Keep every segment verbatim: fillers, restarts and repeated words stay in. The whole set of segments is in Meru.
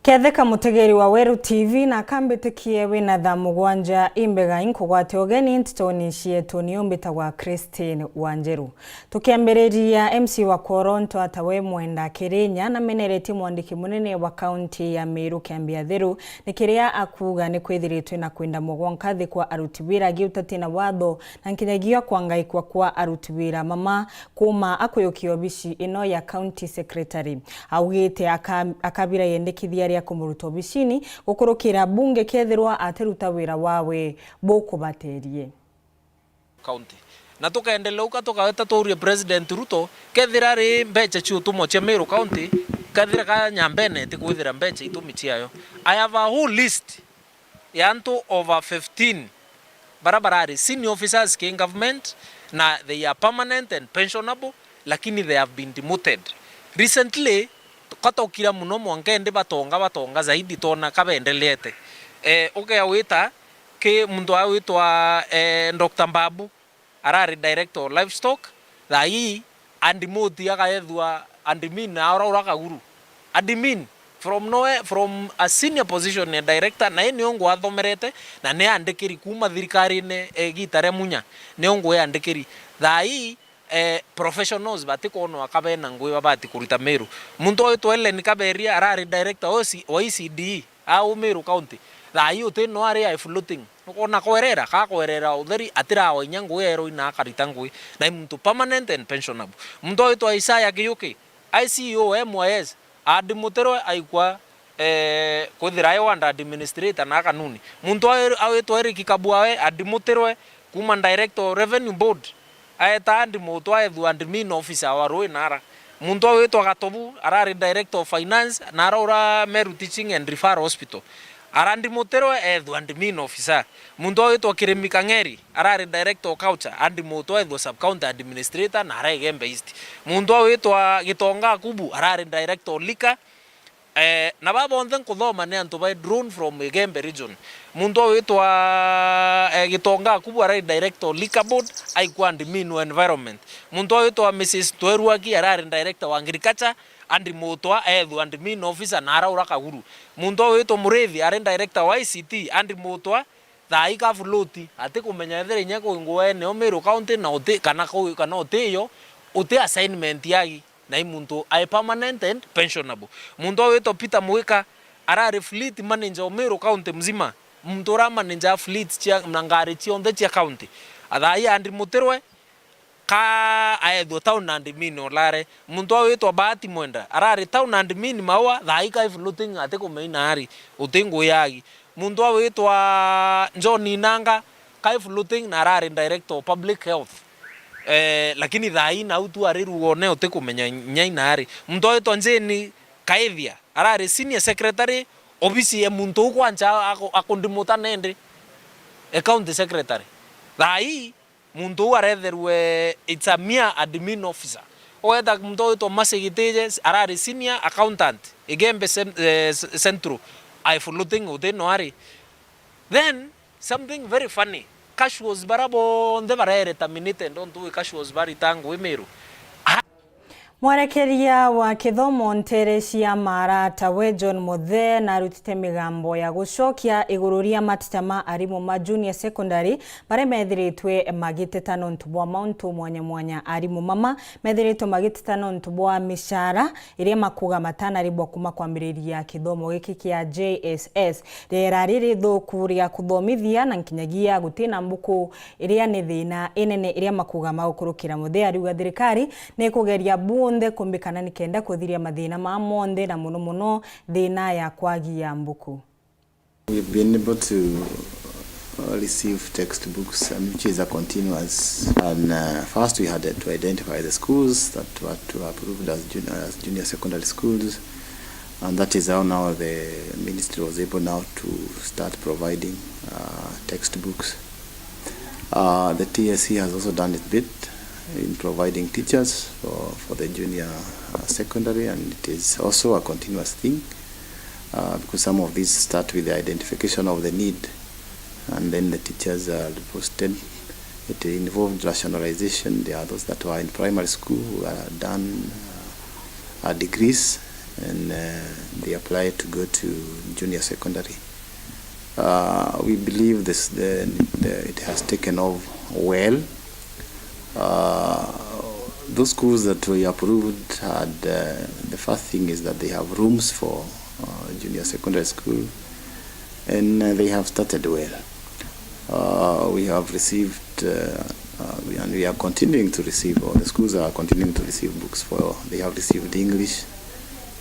Ketheka mutegeri wa Weru T V na akambitikie wina thaa mugwanja imbega inkugwate ugeni ntitoni cietu, niu mbitagwa Christine Wanjeru. Tukiambiriria, M C wa Kworo Ntwata we Mwenda Kirinya nameneretie mwandiki munene wa kaunti ya Meru Kiambi Atheru ni kiria akuuga ni kwithiritwe na kwenda mugwa nkathi kwa aruti wira gi utati na watho na nkinyagia kwangaikwa kwa aruti wira mama kuuma akuyukia obici ino ya County Secretary. Augite aka-, akabira yendekithia ria kumuruta obicini gukurukira bunge kethirwa atiruta wira wawe bukubaterie. County. Na tukaendelea uka tukaweta tuurie President Ruto, kethira ri mbecha cia utumwa cia Meru County, kethira ka Nyambene itikwithira mbecha itumi ciayo. I have a whole list ya antu over fifteen bara barari senior officers ki government, na they are permanent and pensionable, lakini they have been demoted. Recently, katokira muno mwanka indi batonga, batonga zaidi, twona kabendelete. Eh, ukea wita ki muntu awitwa, eh, Doctor Mbabu, arari director of livestock, thaa ii andimoti akaethua admin na araura kaguru. Admin from nowhere, from a senior position ya director, na ii nio ngwathomerete, na ni andikiri kuuma thirikarine, eh, igita ria Munya, nio ngwi andikiri. Thaa ii, eh, professionals batikwonwa ka bena ngui babati kuruta Meru. Muntu awitwa Ellen Kaberia arari director wa E C D E, au Meru County. Thaa ii uti no ari a floating. Nukwona kwerera, ka kwerera utheri, atirawa inya ngui ero ina akarita ngui. Na i muntu permanent and pensionable. Muntu awitwa Isaiah Kiyuki, I C E O wa M Y S, adimutirwe aikwa, eh, kwithira e ward administrator na kanuni. Muntu awi-, awitwa Eric Kabuawe, adimutirwe kuuma director of Revenue Board, aeta andimutwa ethua admin officer wa Rui Nara. Muntu awitwa Gatobu, arari director of finance, na araura Meru Teaching and Referral Hospital. Arandimutirwe ethua admin officer. Muntu awitwa Kirimi Kang'eri, arari director of culture, andimutwa ethua sub county administrator, na ara Igembe East. Muntu awitwa Gitonga Akubu, arari director of liquor, eh, na baba bonthe nkuthoma ni antu bai drawn from Igembe region. Muntu awitwa, eh, Gitonga Akubu arari director of liquor board, aikwa admin wa environment. Muntu awitwa Missus Tweruaki arari director wa agriculture, andimutwa ethua admin officer na araura kaguru. Muntu awitwa Murithi ari director wa I C T, andimutwa thaa ii ka float, atikumenya ethira inya kwi nguene o Meru County na uti, kana kwi, kana uti yo, uti assignment yagi, na i muntu ai permanent and pensionable. Muntu awitwa Peter Mwika arari fleet manager o Meru County mzima, muntu ura manager fleet cia, na ngari cionthe cia county. Thaa ii andimutirwe, ka aethua town admin Olare. Muntu awitwa Bahati Mwenda, arari town admin Maua, thaa ii kai floating, atikumenya ari, uti ngui yagi. Muntu awitwa John Inanga, kai floating na arari director of public health. Eh, lakini thaa ii nau tu ari rugone, utikumenya inya ina ari. Muntu awitwa Jane Kaithia, arari senior secretary, obisi ya muntu uu kwancha ako-, akundimuta nende, e county secretary. Thaa ii, muntu uu aretherwe, it's a mere admin officer. Ugeta muntu witwa Mercy Gitije, arari senior accountant, Igembe Cen-, eh, C-, Central, ai floating uti no ari. Then, something very funny, casuals bara bonthe barere terminated, ontu wi casuals barita ngui Meru. Mwerekeria wa kithomo nteere cia Maara tawe John Muthee narutite migambo ya gucokia iguru ria mateta ma arimu ma junior secondary baria methiritwe magiteta nontu bwa mauntu mwanya mwanya. Arimu mama methiritwe magiteta nontu bwa micara iria makuga matanaribwa kuma kwambiriria kithomo giki kia J S S. Riera riri thuku ria kuthomithia na nkinyagia gutina mbuku iria ni thina inene iria makuga magukurukira. Muthee ariuga thirikari ni ikugeria bunthe kumbikana nikenda kuthiria mathina maa monthe, na muno muno thina ya kwagia mbuku. We've been able to, uh, receive textbooks, and which is a continuous. And, uh, first we had to identify the schools that were to approved as junior, as junior secondary schools, and that is how now the ministry was able now to start providing, uh, textbooks. Uh, the T S C has also done its bit in providing teachers for, for the junior, uh, secondary, and it is also a continuous thing, uh, because some of these start with the identification of the need, and then the teachers are posted. It involved rationalization. There are those that were in primary school who are done, uh, uh, degrees, and uh, they apply to go to junior secondary. Uh, we believe this the, the, it has taken off well. Uh, those schools that we approved had uh, the first thing is that they have rooms for uh, junior secondary school, and uh, they have started well. Uh, we have received uh, uh, we, and we are continuing to receive, or the schools are continuing to receive books for, they have received English,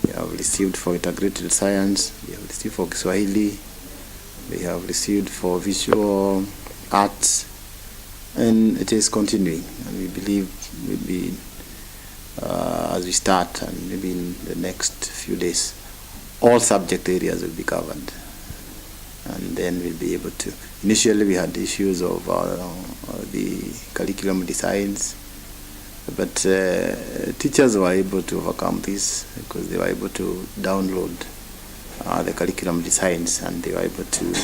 they have received for integrated science, they have received for Kiswahili, they have received for visual arts, and it is continuing. And we believe will be, uh, as we start, and maybe in the next few days, all subject areas will be covered. And then we'll be able to. Initially, we had issues of uh, the curriculum designs, but uh, teachers were able to overcome this because they were able to download uh, the curriculum designs, and they were able to.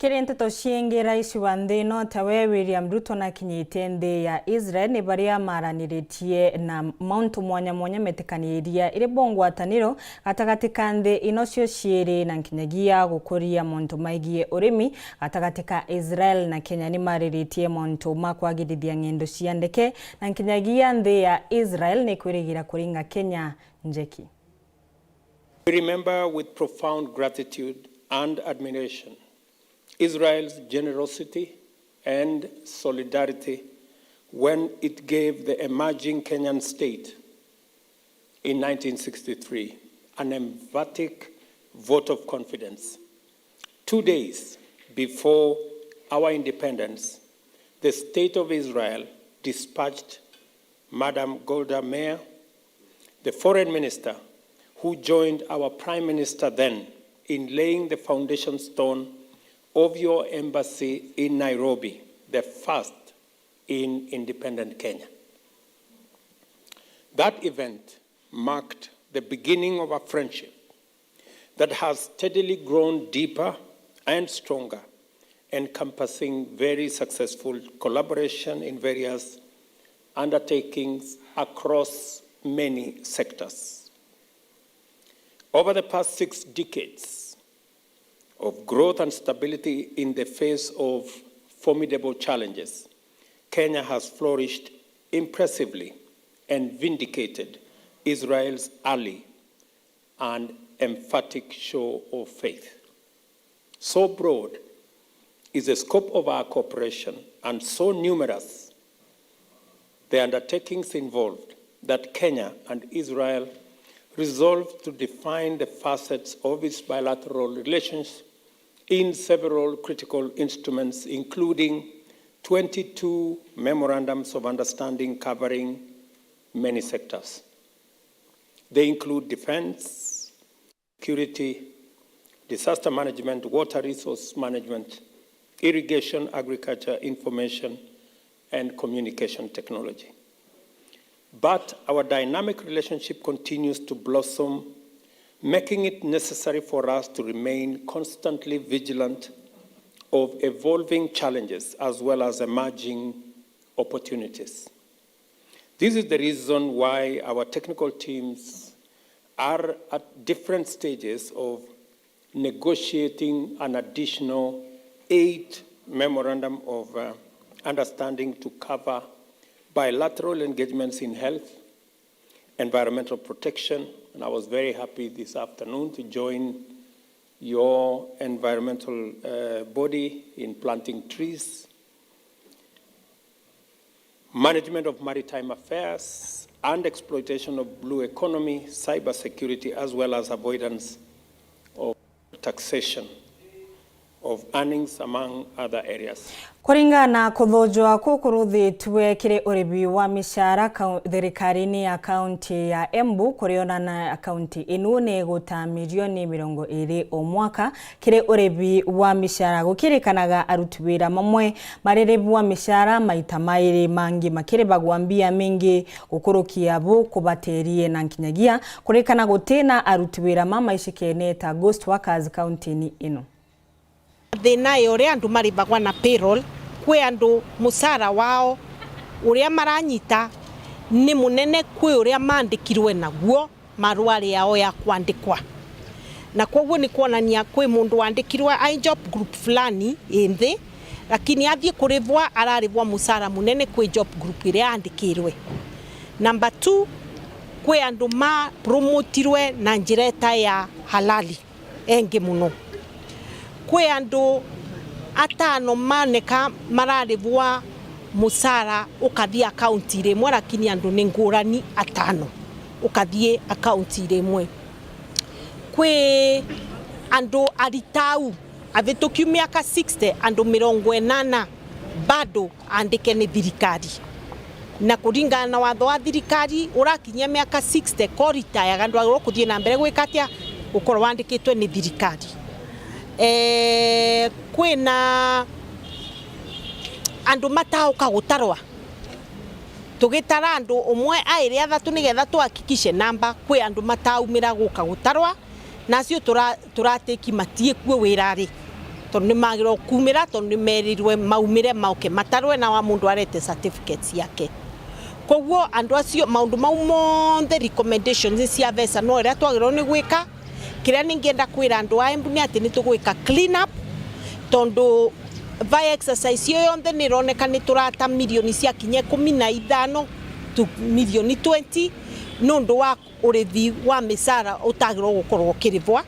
Kiri nteto ciingi, rais wa nthi ino tawe William Ruto nakinyite nthi ya Israel, ni baria maraniritie na mauntu mwanya mwanya metikaniria iri bo ngwataniro gatagati ka nthi ino cio ciiri, na nkinyagia gukuria mauntu maigie urimi gatagati ka Israel na Kenya. Ni mariritie mauntu ma kwagirithia ng'endo cia ndeke, na nkinyagia nthi ya Israel ni kwirigira kuringa Kenya njeki. We remember with profound gratitude and admiration Israel's generosity and solidarity when it gave the emerging Kenyan state in nineteen sixty-three an emphatic vote of confidence. Two days before our independence, the State of Israel dispatched Madam Golda Meir, the foreign minister who joined our prime minister then in laying the foundation stone of your embassy in Nairobi, the first in independent Kenya. That event marked the beginning of a friendship that has steadily grown deeper and stronger, encompassing very successful collaboration in various undertakings across many sectors. Over the past six decades of growth and stability in the face of formidable challenges, Kenya has flourished impressively and vindicated Israel's early and emphatic show of faith. So broad is the scope of our cooperation and so numerous the undertakings involved that Kenya and Israel resolved to define the facets of its bilateral relations in several critical instruments, including twenty-two memorandums of understanding covering many sectors. They include defense, security, disaster management, water resource management, irrigation, agriculture, information, and communication technology. But our dynamic relationship continues to blossom, making it necessary for us to remain constantly vigilant of evolving challenges as well as emerging opportunities. This is the reason why our technical teams are at different stages of negotiating an additional eight memorandum of uh, understanding to cover bilateral engagements in health, environmental protection, and I was very happy this afternoon to join your environmental uh, body in planting trees, management of maritime affairs and exploitation of blue economy, cyber security, as well as avoidance of taxation of earnings, among other areas. Kuringana na kuthujwa kukuruthitwe kiri uribi wa micara kau- thirikarini ya kaunti ya Embu, kurionana kaunti inu ni guta milioni mirongo iri o mwaka kiri uribi wa micara. Gukirikanaga aruti wira mamwe mariribwa micara maita mairi, mangi makiribagwa mbia mingi gukurukia bu kubaterie, na nkinyagia kurikana gutina aruti wira ma maicikene ta ghost workers kaunti-ini ino. Thina ya uria andu maribagwa na payroll, kwi andu mucara wao uria maranyita ni munene kwi uria maandikirwe naguo marwari yao ya kwandikwa. Na kwoguo ni kwonania kwi mundu wandikirwe ai job group fulani i nthi, lakini athii kurivwa ararivwa mucara munene kwi job group iria andikirwe. Number two, kwi andu ma promotirwe na njira itai ya halali engi muno. Kwi andu atano maneka mararivwa mucara ukathii akaunti iri imwe, lakini andu ni ngurani atano ukathii akaunti iri imwe. Kwi andu aritau avitukiu miaka sixty, andu mirongo inana bado andike ni thirikari. Na kuringana na watho wa thirikari, urakinyia miaka sixty, ko retire, ndwagirwo kuthii na mbere gwika atia? Gukorwo wandikitwe ni thirikari. Eh, kwina andu matauka gutarwa. Tugitara andu umwe, airi, athatu, nigetha tuhakikishe namba, kwi andu mataumira guka gutarwa, na acio tura-, turatiki matiikuo wira ri, tondu ni magirwo kuumira, tondu ni merirwe maumire maoke matarwe, na wa mundu arete certificate ciake. Koguo andu acio, maundu mau monthe, recommendations cia mbeca no iria twagirwo ni gwika. Kiria ningienda kwira andu a Embu ni ati ni tugwika clean up, tondu va exercise iyo yonthe ni ironeka ni turata milioni cia kinya ikumi na ithano to milioni twenty nundu wa urithi wa micara utagirwo gukorwo ukirivwa,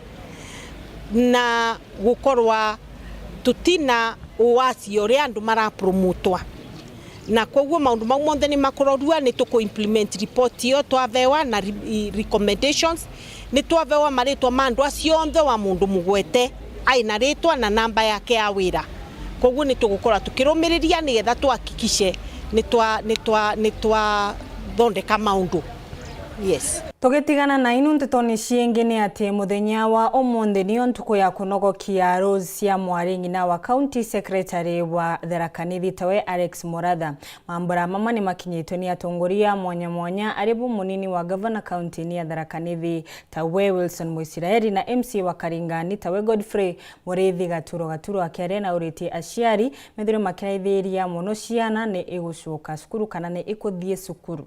na gukorwa tutina uwacia uria andu marapromotwa. Na kwoguo maundu mau monthe ni makurorua, ni tuku implement report iyo twavewa na re-, i-, recommendations. Ni twavewa maritwa ma andu acio onthe, wa mundu mugwete ai na ritwa na namba yake ya wira. Kwoguo ni tugukorwa tukirumiriria nigetha tuhakikishe ni twa-, ni twa-, ni twathondeka maundu. Yes. Tugitigana na inu ntetoni ciingi, ni ati muthenya wa umunthi niyo ntuku ya kunogokia Rose Ciamwari, ng'ina wa County Secretary wa Tharaka Nithi, tawe Alex Muratha. Mambura mama ni makinyitwe ni atongoria mwanya mwanya, ari bo munini wa gavana kaunti-ini ya Tharaka Nithi, tawe Wilson Mwisiraeli, na M C A wa Karingani, tawe Godfrey Muriithi Gaturo. Gaturo akiaria nauritie aciari methirwe makiraithiria mono ciana ni igucoka cukuru kana ni ikuthii cukuru.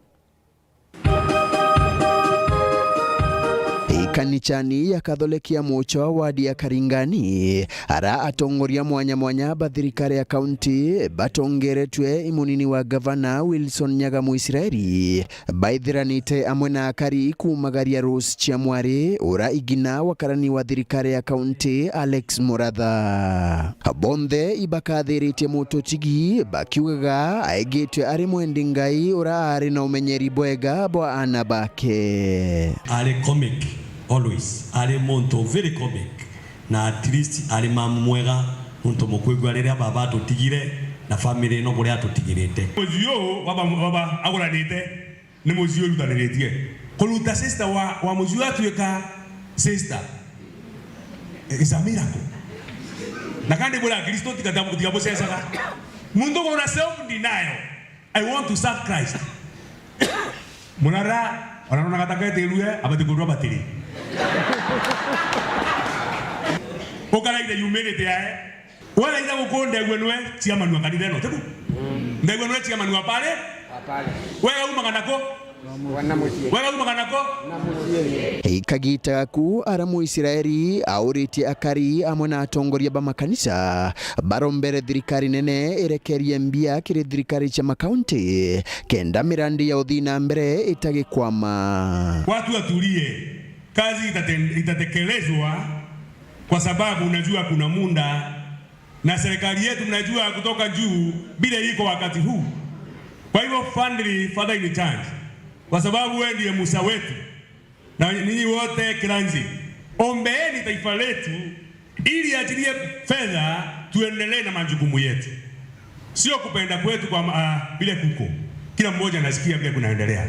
Ikanichani ya Katholikia Mucho wadi ya Karingani, ara atongoria mwanya mwanya ba thirikari ya kaunti batongeretwe i munini wa gavana Wilson Nyaga Mwisiraeli, baithiranite amwe na akari kuumagaria Rose Ciamwari, ura igina wa karani wa thirikari ya kaunti Alex Muratha. Bonthe ibakathiritie Mututigi bakiugaga aigitwe ari mwendi Ngai ura ari na umenyeri bwega bwa aana bake. Ari comic always, ari muntu very comic, na at least ari mamu mwega, muntu mukwigua riria baba atutigire na family ino buria atutigirite. Mucii uyu baba, baba aguranite ni mucii urutaniritie. Kuruta sister wa, wa mucii uyu atuika sister is a miracle. Na kandi bura Kristo tiga, tiga bucecaga. Muntu kugura self denial. I want to serve Christ. Murara, ona nona gataka etirue, abati kurua batiri. Ukaraire humility yae. Wega ija guku ndegwe nwe chairman wa kanitha ino, tiku? Ndegwe nwe chairman wa pale? Wa pale. Wega umaga nako? Wana mucii. Wega umaga nako? Na mucii. Ikagita gaku ara Muisraeli auritie akari amwe na atongoria ba makanisa barombere thirikari nene irekerie mbia kiri thirikari cia makaunti kenda mirandi ya uthii na mbere itagikwama. Watu watulie, kazi itate-, itatekelezwa kwa sababu unajua kuna muda na serikali yetu mnajua kutoka juu vile iko wakati huu. Kwa hivyo, finally, Father in charge, kwa sababu wewe ndiye Musa wetu na ninyi wote clergy, ombeeni taifa letu ili achilie fedha tuendelee na majukumu yetu. Sio kupenda kwetu kwa ma-, ah, vile kuko. Kila mmoja anasikia vile kunaendelea.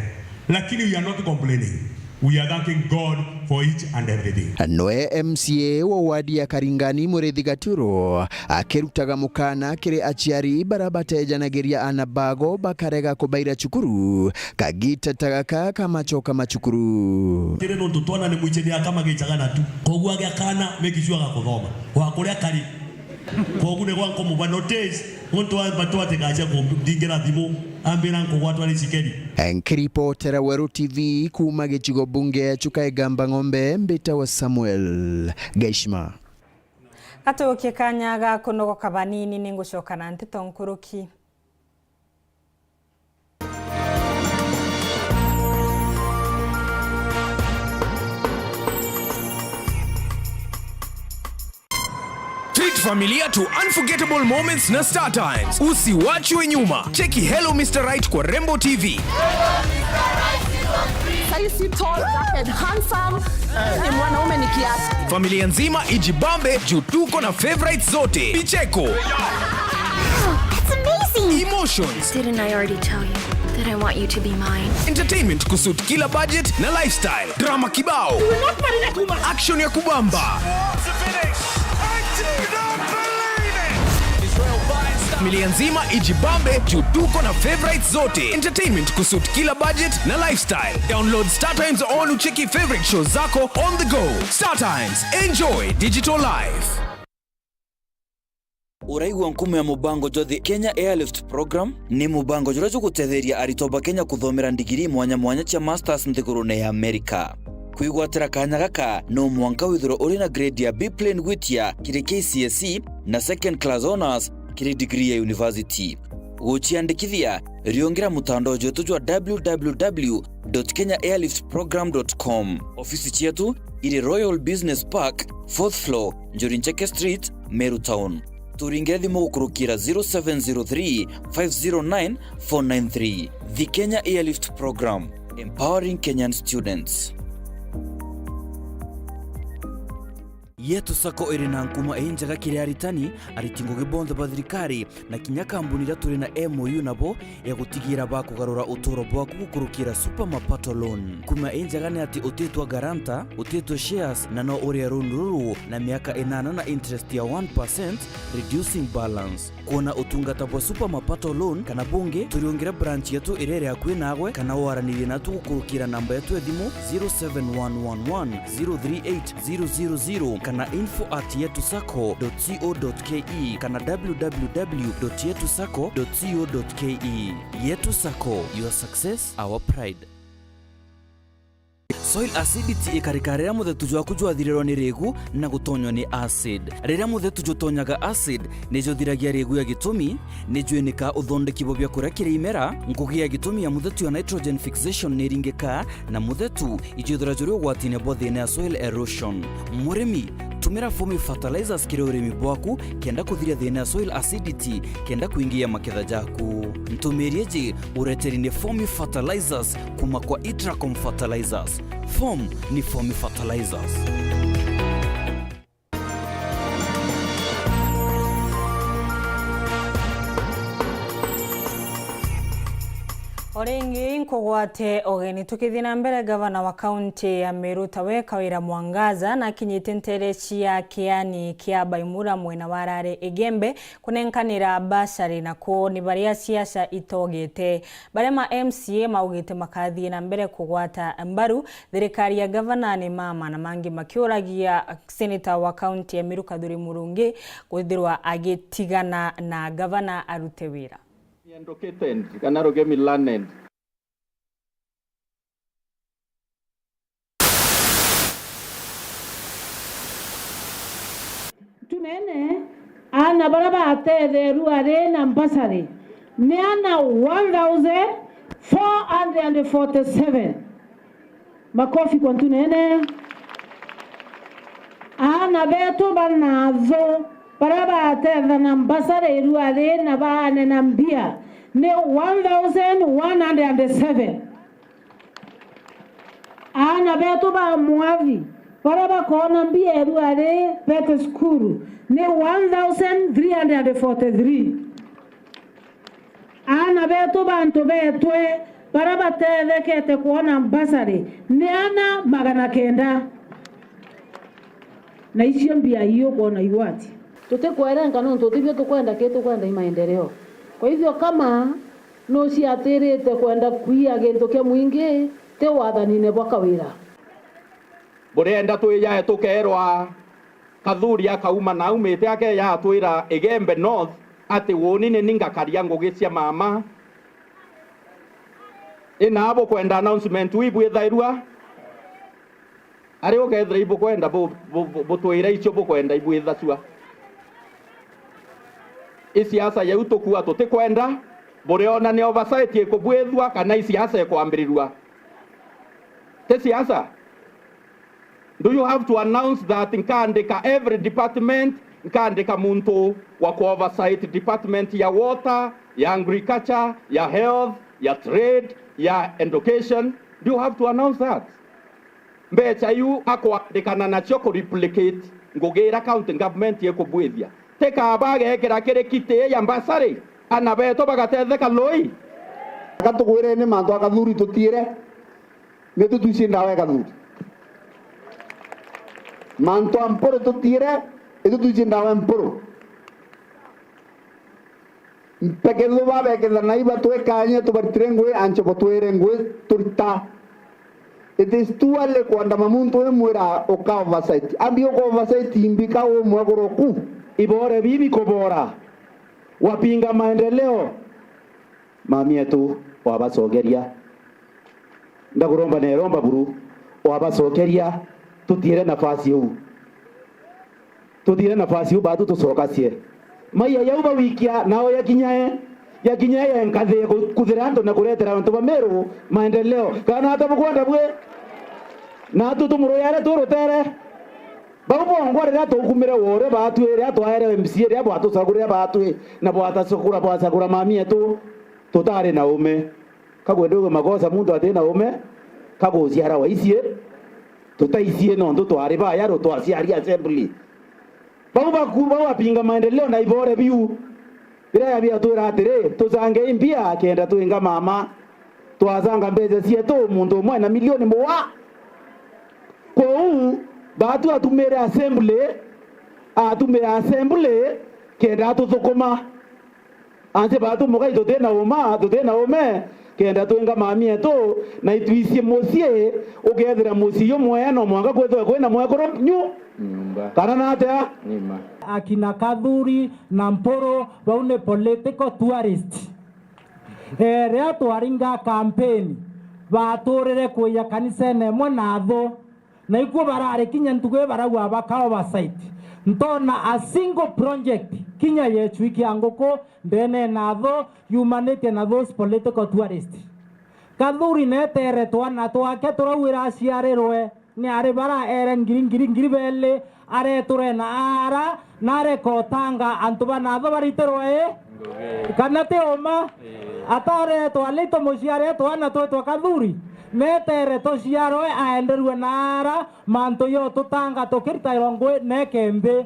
Lakini we are not complaining. We are thanking God for each and everything. Noe M C A wa wadi ya Karingani, Murithi Gaturo, akirutaga mukana kiri aciari bara batejanagiria ana bago bakarega kubaira cukuru kagita ta gaka ka macoka ma cukuru. Kiri nontu twana ni mwichithia kama gichagana tu. Koguo agia kana make sure gakuthoma. Wa kuria kari. Koguo ni gwa nkumuba notice, muntu wa mbatu atigacia kundingira thimu. Ambira nkugwatwa ni cikeri. Nkiripotera Weru T V kuuma gicigo bunge Chuka Igamba Ng'ombe, mbitawa Samuel Gaishima. Gatukie kanya ga kunogoka banini, ningucoka na nteto nkuruki. Treat familia to unforgettable moments na Star Times. Usiwachwe nyuma. Cheki Hello Mister Right kwa Rembo T V. Sasa si tall, dark and handsome. Ni mwanaume ni kiasi. Familia nzima ijibambe juu tuko na favorites zote. Vicheko. That's amazing. Emotions. Didn't I already tell you that I want you to be mine? Entertainment kusuit kila budget na lifestyle. Drama kibao. Action ya kubamba. Familia nzima ijibambe juu tuko na favorites zote. Entertainment kusuit kila budget na lifestyle. Download Star Times on ucheki favorite shows zako on the go. Star Times, enjoy digital life. Uraigua nkumo ya mubango jwa The Kenya Airlift Program? Ni mubango juria jugutetheria aritwa ba Kenya kuthomera ndigiri mwanya mwanya cia masters nthigurune ya Amerika. Kwigwatira kanya gaka, no mwanka withirwe uri na grade ya B plain gwitia kiri K C S E na second class honours kiri degree ya university. Guciandikithia, riungira mutandao jwetu jwa w w w dot kenya airlift program dot com. Ofisi cietu iri Royal Business Park, fourth floor, Njuri Ncheke Street, Meru Town. Turingire thimu gukurukira zero seven zero three, five zero nine, four nine three. The Kenya Airlift Program, empowering Kenyan students. Yetu Sacco iri na nkuma injega kiri aritani, ariti ngugi bonthe ba thirikari, na kinya kambuni iria turi na M O U nabo ya gutigira bakugarura uturo bwaku gukurukira Super Mapato Loan. Nkuma injega ni ati utitwa guarantor, utitwe shares, na no urie loan ruru na miaka inana na interest ya one percent, reducing balance. Kwona utungata bwa Super Mapato Loan kana bungi, turiungire branch yetu iria iri akui nagwe, kana waranirie natu gukurukira namba yetu ya thimu zero seven one one one zero three eight zero zero zero kana info at yetu sacco dot co dot ke kana w w w dot yetu sacco dot co dot ke. Yetu Sacco, your success, our pride. Soil acidity ikarika riria muthetu jwaku jwathirirwa ni rigu na gutonywa ni acid. Riria muthetu jutonyaga acid, ni juthiragia rigu ya gitumi, ni jwinikaa uthondeki bwa biakuria kiri imera, ngugi ya gitumi ya muthetu ya nitrogen fixation ni iringika, na muthetu ijwithira juri ugwatine bwa thina ya soil erosion. Murimi, tumira Fomi Fertilizers kiri urimi bwaku kenda kuthiria thina ya soil acidity kenda kuingia maketha jaku. Ntumiri iji ureteri ni Fomi Fertilizers kuma kwa Itracom Fertilizers. Fomi ni Fomi Fertilizers. O ringi nkugwate ugeni. Tukithii na mbere, gavana wa kaunti ya Meru tawe Kawira Mwangaza nakinyite ntere cia kiani kia Baimura mwena wa Rare Igembe kunenkanira bursary, na kwo ni baria siasa itogete. Baria ma M C A maugite makathii na mbere kugwata mbaru thirikari ya gavana ni mama na mangi makiuragia seneta wa kaunti ya Meru Kathuri Murungi kwithirwa agitigana na gavana arute wira. Educated, kana rugemi learned. Tunene, aana baria batetheerua ari na mbasari ni aana one thousand four hundred and forty-seven. Makofi kwa Ntunene. Aana betu ba nathu baria batetha na mbasari irua ri na baane na mbia ni one thousand one hundred and seven. Aana betu ba mwathi baria bakoona mbia irua ri bete cukuru ni one thousand three hundred and forty-three. Aana betu bantu betwe baria batethekete kwona mbasari ni aana magana kenda. Na icio mbia ii ukwona igwati. Tutikwerenga nontu tibio tukwenda, ki tukwenda i maendeleo. Kwa hivyo kama nuciatirite kwenda kwia gintu kia mwingi, ti wathanine bwa Kawira. Burienda twijae tukeerwa Kathuri akauma na aumite akeja atwira Igembe North ati uuni ni ni ngakaria ngugi cia mama, Ina bukwenda announcement uu ibwithairua? Ari ukethira ibukwenda bu-, bu-, bu-, butwire icio bukwenda ibwithacua. I siasa yau tukua tutikwenda, buriona ni oversight ikubwithua kana i siasa ikwambirirua? Ti siasa? Do you have to announce that nkandika every department, nkandika muntu wa ku oversight department ya water, ya agriculture, ya health, ya trade, ya education? Do you have to announce that? Mbeca iu akwandikana nacio ku replicate ngugi ira county government ikubwithia. Ti kaba agekira kiri kiti ya mbasari, ana betu bagatetheka lui? Aka tukwireni mantu a Kathuri tutiire. Ni tutwici ndawa ya Kathuri. Mantu a Mpuru tutiire, itutwici ndawa ya Mpuru. Mpeke thuba bekethana iba twikanye tubaritire ngui, ancho botwire ngui turita. It is too early kwandama muntu wimwira uka oversight. Ambi uka oversight imbi ka umwe kuruku. Ibore bibi kubora. Wapinga maendeleo. Mami etu wabacokeria. Ndakuromba na iromba buru, wabacokeria, tutiire nafasi iu. Tutiire nafasi iu, batu tucokacie. Maiya yau bawikia, nao yakinyae, yakinyae ya nkathi ya ku-, kuthira antu na kuretera antu ba Meru maendeleo. Kana ata bukwenda bwi? Na atu tumuruyare turutere. Bau bongwa riria tukumire wore batwi, riria twaere M C A, riria bwatucagurire batwi, na bwatacagura, bwacagura mami etu, tutari na ume. Kagwenda uge makosa muntu ati na ume, kaguciara waicie, tutaicie nontu twari baya ru twaciari assembly. Bau baku, bau bapinga maendeleo na ibore biu. Biria yabia twira atiri, tucangei mbia kenda twinga mama. Twacanga mbeca cietu muntu umwe na milioni mugwa. Kwou, batu atumire assembly, atumire assembly kenda atuthukuma. Ansi batu mugai tuti na uma, tuti na ume, kenda twinga mami etu, na itwicie mucii, ukethira mucii jumwea no mwanka kwithwe kwina mwekuru nyu. Nyumba. Kana natia? Nima. Akina Kathuri na Mpuru, bau ni political tourist. Eh, riria twaringa campaign, baturire kuija kanisene imwe na athu, na ikuo barari kinya ntugu ii barauga baka oversight. Ntona a single project kinya yecui kia nguku ndene na athu yumanite na those political tourists. Kathuri netere twana twake turauira aciarirwe. Ni ari bara ere ngiri, ngiri, ngiri beli, areture na ara, na areka utanga antu ba natho baritirwe i? Ngugi. Kana ti uma? Ii. Ataretwa ali tumuciare twana twitwa Kathuri, netere tuciarwe aenderue na ara, mantu yo tutanga tukiritairwa ngui neke mbi.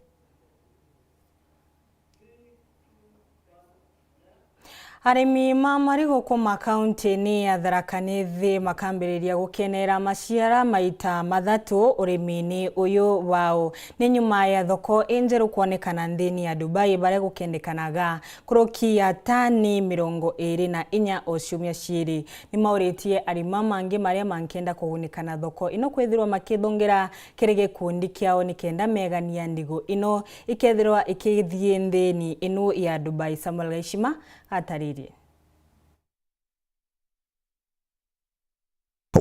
Arimi ma marigu kuma kaunti-ini ya Tharaka Nithi makambiriria gukenera maciara maita mathatu urimi-ini uyu wao. Ni nyuma ya thoko injeru kwonekana nthini ya Dubai, baria gukendekanaga kuruki ya tani mirongo iri na inya o ciumia ciiri. Ni mauritie arimi mangi maria mankenda kugunika na thoko ino kwithirwa makithungira kiri gikundi kiao nikenda megania ndigu ino ikethirwa ikithii nthini inu ya Dubai. Samuel Gaishima ataririe.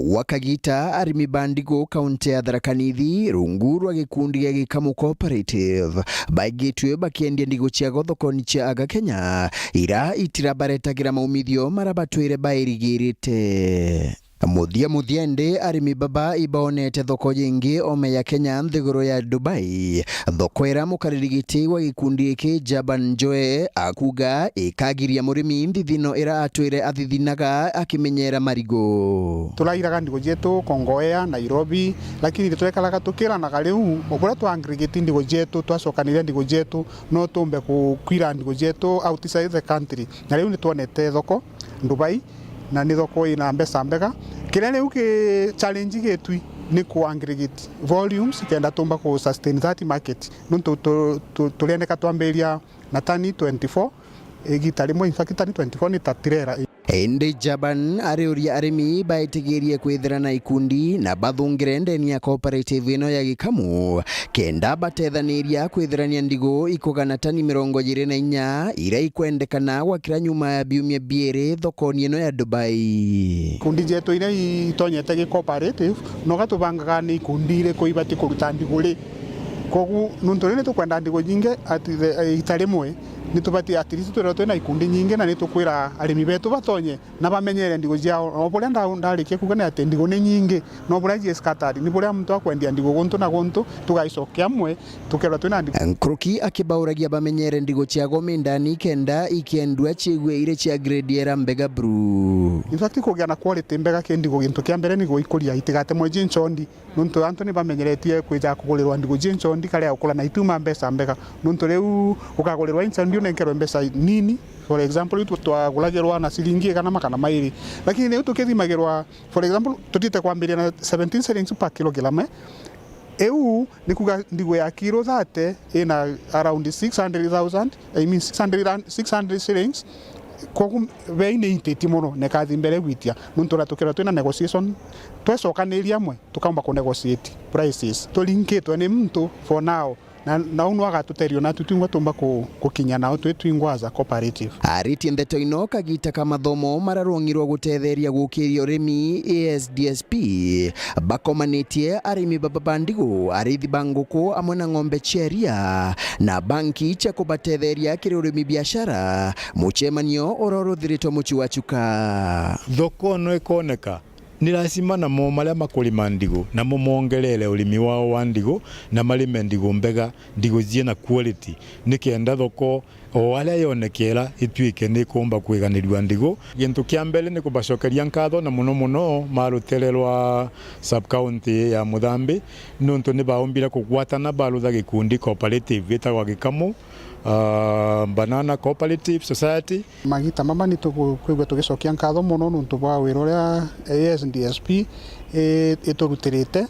Gwa kagita, arimi ba ndigu kaunti ya Tharaka Nithi, rungu rwa gikundi gia Gikamu Cooperative, baigitwe bakiendia ndigu ciao thokoni cia Aga Kenya, ira itirabaretagira maumithio mara batwire bairigirite. Muthia muthia indi, arimi baba ibaonete thoko yingi ome ya Kenya nthiguru ya Dubai, thoko ira mukariri giti wa gikundi giki Jaban Joe akuga ikagiria murimi nthithino ira atwire athithinaga akimenyera marigu. Turairaga ndigu cietu Kongowea, Nairobi, lakini twekaraga tukiranaga riu, o buria twa aggregate ndigu cietu, twacokaniria ndigu cietu, no tumbe ku-, kwira ndigu cietu outside the country. Na riu nitwonete thoko Dubai, na ni thoko ina mbeca mbega. Kiria riu ki challenge gitwi ni ku aggregate volumes kenda tumba ku sustain that market. Nuntu tu-, tu-, turiendeka twambiria na tani twenty-four, igita rimwe, in fact, tani twenty-four ni ta tirera. Indi Jaban ariuria arimi baitigirie kwithira na ikundi na bathungire ndeni ya cooperative ino ya Gikamu, kenda batethaniria kwithirania ndigu ikugana tani mirongo iri na inya iria ikwendekana gwakira nyuma ya biumia biiri thokoni ino ya Dubai. Ikundi cietu iria itonyete gi cooperative, noga tubangaga ni ikundi iriku ibati kuruta ndigu ri. Kogu nuntu riu nitukwenda ndigu nyingi at the, ita rimwe, nitubati at least twirwa twina ikundi nyingi, na nitukwira arimi betu batonye na bamenyere ndigu ciao. O buria nda-, ndarikia kuuga ni ati ndigu ni nyingi, no buria cie scattered, ni buria muntu akwendia ndigu guntu na guntu, tugaicokia amwe, tukerwa twina ndigu. Nkuruki akibauragia bamenyere ndigu ciago mindani kenda ikiendua ciigue iri cia grade era mbega buru. In fact, kugia na quality mbega ki ndigu, gintu kia mbere ni gwikuria itigatemwe ji nchondi. Nontu antu ni bamenyeretie kwija kugurirwa ndigu ji nchondi, karea gukura na ituma mbeca mbega. Nontu riu ukagurirwa inchondi unenkerwe mbeca nini. For example, riu twa-, twaguragirwa na ciringi igana, magana mairi. Lakini riu tukithimagirwa, for example, tutite kwambiria na seventeen shillings per kilogram, eh? Iu ni kuga ndigu ya kilo thirty ina around six hundred thousand, I mean six hundred and, six hundred shillings. Kogu bei ni intiti mono, na ikathi mbere gwitia. Nontu na tukirwa twina negotiation, twecokaniria amwe, tukaumba ku negotiate prices. Turinkitwe ni muntu for now. Na, na uu nwe agatuteria ona tu twingwa tumba ku-, gukinya nao twi twingwa as a cooperative. Aritie ndeto ino kagita ka mathomo mararungirwa gutetheria gukiria urimi A S D S P, bakomanitie arimi baba ba ndigu, arithi ba nguku amwe na ng'ombe cia iria, na banki cia kubatetheria kiri urimi biashara, mucemanio uria uruthiritwe mucii wa Chuka. Thoko no ikoneka. Ni lazima na mo maria makurima ndigu, namo mongerere urimi wao wa ndigu, na marime ndigu mbega, ndigu ciina quality, nikenda thoko o aria yonekera ituike ni ikumba kwiganirua ndigu. Gintu kia mbere ni kubacokeria nkatho, na muno muno ma rutere rwa sub-county ya Muthambi, nontu ni baumbire kugwatana barutha gikundi cooperative gitagwa Gikamu, ah, Banana Cooperative Society. Magita mama ni tukwigua tugicokia nkatho mono nontu bwa wira uria A S D S P i-, iturutirite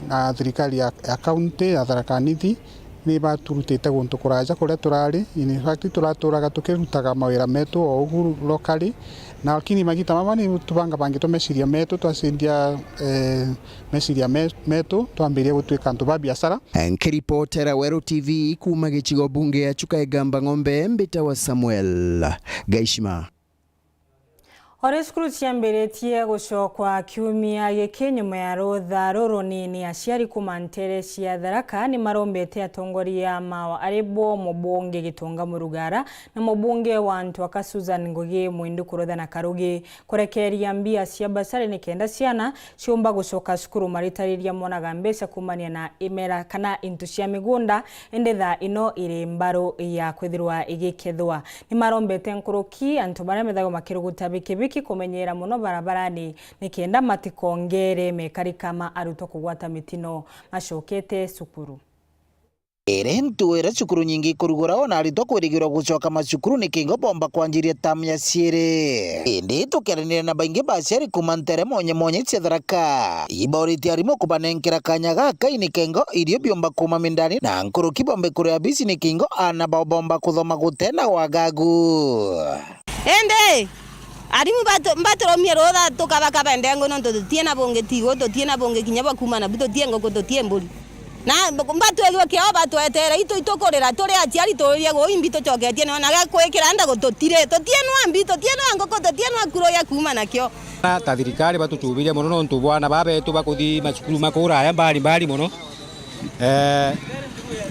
na thirikari ya, ya county ya Tharaka Nithi. Ni baturutite guntu kuraja kuria turari. In fact, turaturaga tukirutaga mawira metu o ugu locally. Na lakini magita mama ni tubangabangitwe meciria metu, twacenjia, eh, meciria me-, metu, twambirie gutuika antu ba biashara. Nkiripotera Weru T V kuuma gicigo bunge ya Chuka Igamba Ng'ombe, mbitawa Samuel Gaishima. Ori cukuru ciambiritie gucokwa kiumia giki nyuma ya rutha rurunini, aciari kuuma ntere cia Tharaka ni marombete atongoria mao, ari bo mubunge Gitonga Murugara na mubunge wa Ntwaka Susan Ngugi Mwindu kuruthana karugi kurekeria mbia cia basari nikenda ciana ciumba gucoka cukuru maritariria monaga mbeca kuumania na imera kana into cia migunda, indi thaa ino iri mbaru ya kwithirwa igikethwa. Ni marombete nkuruki antu baria methagwa makiruguta bikibiki kumenyera mono barabarani nikenda matikongere mekarika ma arutwo kugwata mitino macokete cukuru. Iri ntuura cukuru nyingi ikurugura, ona aritwa kwirigirwa gucoka macukuru nikingo bomba kwanjiria tamu ya ciiri. Indi tukiaranira na baingi ba aciari kuuma ntere mwanya mwanya cia Tharaka, ibauritie arimu kubanenkera kanya gakai nikingo irio biumba kuuma mindani na nkuruki bombe kuria bisi nikingo aana bao bomba kuthoma gutena wagagu. Indi arimu batu-, mbaturumie rutha tukabakaba ndengu nontu tutiina bungi tigu, tutiina bungi kinya bwa kuuma nabu, tutii nguku, tutii mburi. Na mbatwigua kiao batwetere itu itukurira turi aciari tuurie guu imbi tucoketie nio na gakwikira nda gututire. Tutienwa mbi, tutienwa nguku, tutienwa kuro ya kuuma nakio. Na ta thirikari batuchubirie mono nontu bwana babetu bakuthi macukuru ma kuraya mbali mbali mono. Eh,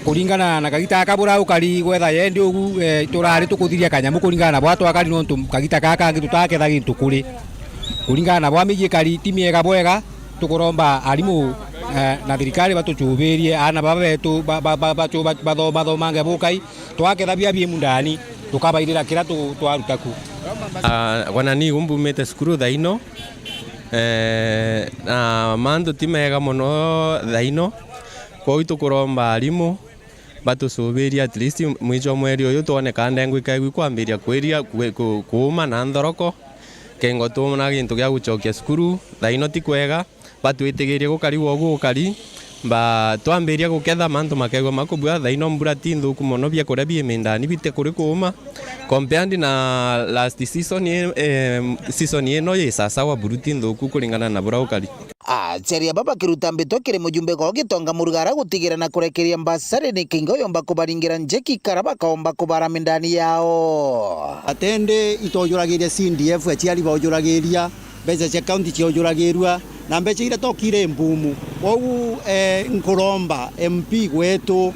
kuringana na kagita aka bura ukari gwetha yendi ugu, eh, turari tukuthiria kanyamu kuringana na bwa twakari nontu kagita gaka kangi tutaketha gintu kuri. Kuringana na bwa miji ikari ti miega bwega, tukuromba arimu, eh, na thirikari batuchubirie aana baba betu ba-, ba-, ba-, bachu-, ba-, batho-, bathomange bukai, twaketha bia biimu ndani, tukabairira kiria tu-, twaruta ku. Ah, wana ni umbumite cukuru thaino, eh, na mantu ti mega mono thaino, kwou tukuromba arimu, batucubirie at least mwicho mweri uyu twone ka ndengu ikaigwi kwambiria kwiria kwi-, ku-, kuuma na nthoroko. Kengo twona gintu gia gucokia cukuru, thaino ti kwega, batwitigirie gukari gwogu gukari, Ba twambiria guketha mantu makegwa makubua, thaino mbura ti nthuku mono, biakuria bi mindani biti kuri kuuma, compared na last season i-, eh, season ino i sasawa, buru ti nthuku kuringana na buria ukari. Aciari aba bakiruta mbitwa kiri mujumbe gwao Gitonga Murugara gutigira na kurekeria mbasari ni kingo yomba kubaringira njeki kara bakaomba kubara mindani yao. Atende itojuragiria C D F, aciari baujuragiria, mbeca cia kaunti ciojuragirua, na mbeca iria tokire mbumu. Kwou, eh, nkuromba M P gwetu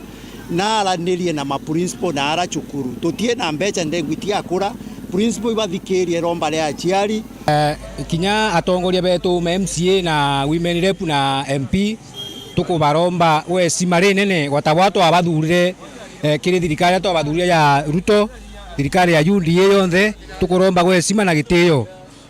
na aranirie na ma principal na ara cukuru. Tutie na mbeca ndengwi tiakura, principal ibathikirie iromba ria aciari. Eh, kinya atongoria betu ma M C A na women rep na M P, tukubaromba gwecima rinene gwata bwa twabathurire, eh, kiri thirikari iria twabathurire ya Ruto, thirikari ya U D A yonthe, tukuromba gwecima na gitio.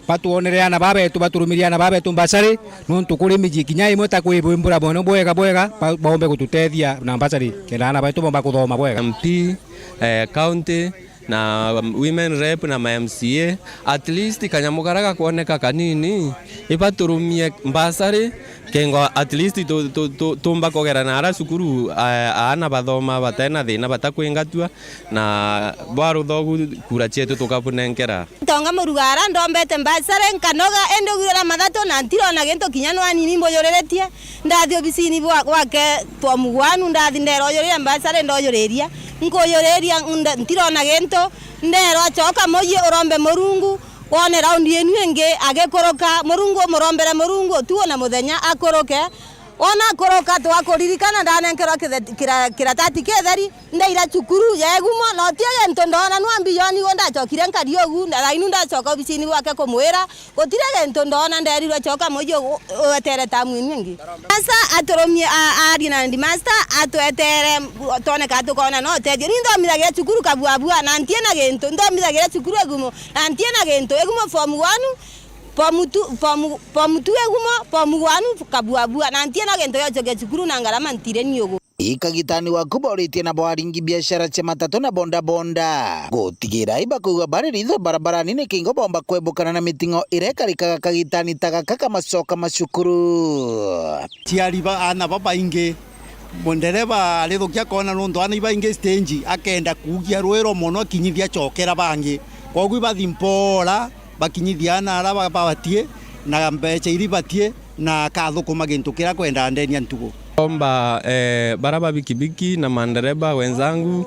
Batwonere ana babetu, baturumirie ana babetu mbasari, nontu kuri miji kinya imwe ta kwibumbura mono bwega bwega, ba-, baombe gututethia na mbasari, kenda ana betu bomba kuthoma bwega. M P, eh, county, na, um, women rep na ma M C A, at least kanyamu karia gakwoneka kanini, ibaturumie mbasari, kengo at least tu-, tu-, tu-, tumba kugera na ara cukuru, a-, aana bathoma batena thina, batakwingatua, na bwa ruthogu kura cietu tukabunenkera. Tonga Murugara, ndombete mbasari, nkanoga, indi ugwira mathatu na ntirona gintu kinya nwanini mbujuriritie. Ndathi obisini bwa-, gwake form one, ndathi ndera ujurire mbasari, ndojuriria. Nkujuriria, nda-, ntirona gintu. Ndera coka muji urombe Murungu, wone raundi inu ingi agikuruka. Murungu umurombere Murungu utuo na muthenya akuruke. Wona akuruka, twakuririkana, ndanenkerwa kithe-, kira-, kiratati kitheri, ndaira cukuru ya Egumo, na uti gintu ndona, nwa mbilioni igu ndacokire nkari ugu, na thainu ndacoka obisini bwake kumwira, gutiri gintu ndona, nderirwe coka muji u-, u-, wetere tamu inu ingi. Asa aturumie a-, arie na headmaster, atwetere, twoneka tukona no utethio. Ni nthomithagira cukuru Kabuabua, na ntiena gintu, nthomithagira cukuru Egumo, na ntiena gintu, Egumo form one, form two, form, form two Egumo, form one Kabuabua, na ntiena gintu giocio gia cukuru na ngarama ntire ni ugu. Ikagitani waku boritie na bwaringi biashara cia matatu na bodaboda gutigira ibakuigua bari ritho barabarani ni kingo bomba kwebukana na miting'o iria ikarikaga kagitani ta gaka ka macoka ma cukuru. Ciari ba ana babaingi, mundereba arithukia kona nontu ana ibaingi stage, akenda kugia rwiro mono akinyithia acokera bangi. Koguo ibathi mpora, bakinyithia ana ara ba-, babatie, na mbeca iria ibatie, na akathukuma gintu kiria akwendaa ndeni ya ntugu. Omba, eh, bara ba bikibiki na mandereba wenzangu,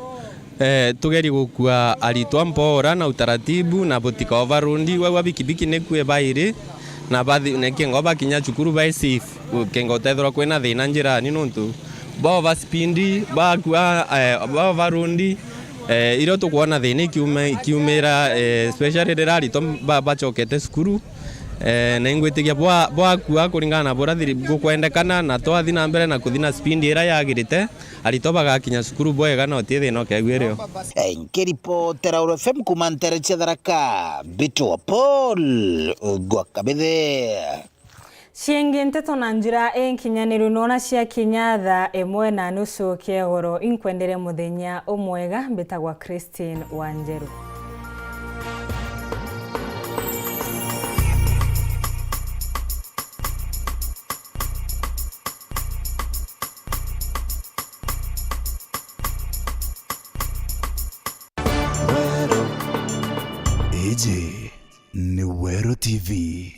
eh, tugerie gukua aritwa mpora na utaratibu na butika overload. Wagua bikibiki nikue bairi na bathi, na kengo bakinya cukuru bai safe, kengo utethirwa kwina thina njirani nontu ba overspeed, bakua, eh, ba overload, eh, irio tukwona thina ikiume-, ikiumira, eh, especially riria aritwa ba-, bacokete cukuru. Eh, na ingwitikia bwa-, bwakua kuringana na buria thiri-, gukwendekana, na twathi na mbere na kuthi na speed iria yagirite, aritwa bagakinya cukuru bwega na uti thina ukegua irio. Eh, nkiripotera Uru F M kuma ntere cia Tharaka, Mbitwa Paul Gwakabithe. Ciingi nteto na njira inkinyaniru nona ciakinya thaa imwe na nusu kia igoro. Inkwendere muthenya umwega, mbitagwa Christine Wanjeru. Weru. Iji ni Weru T V.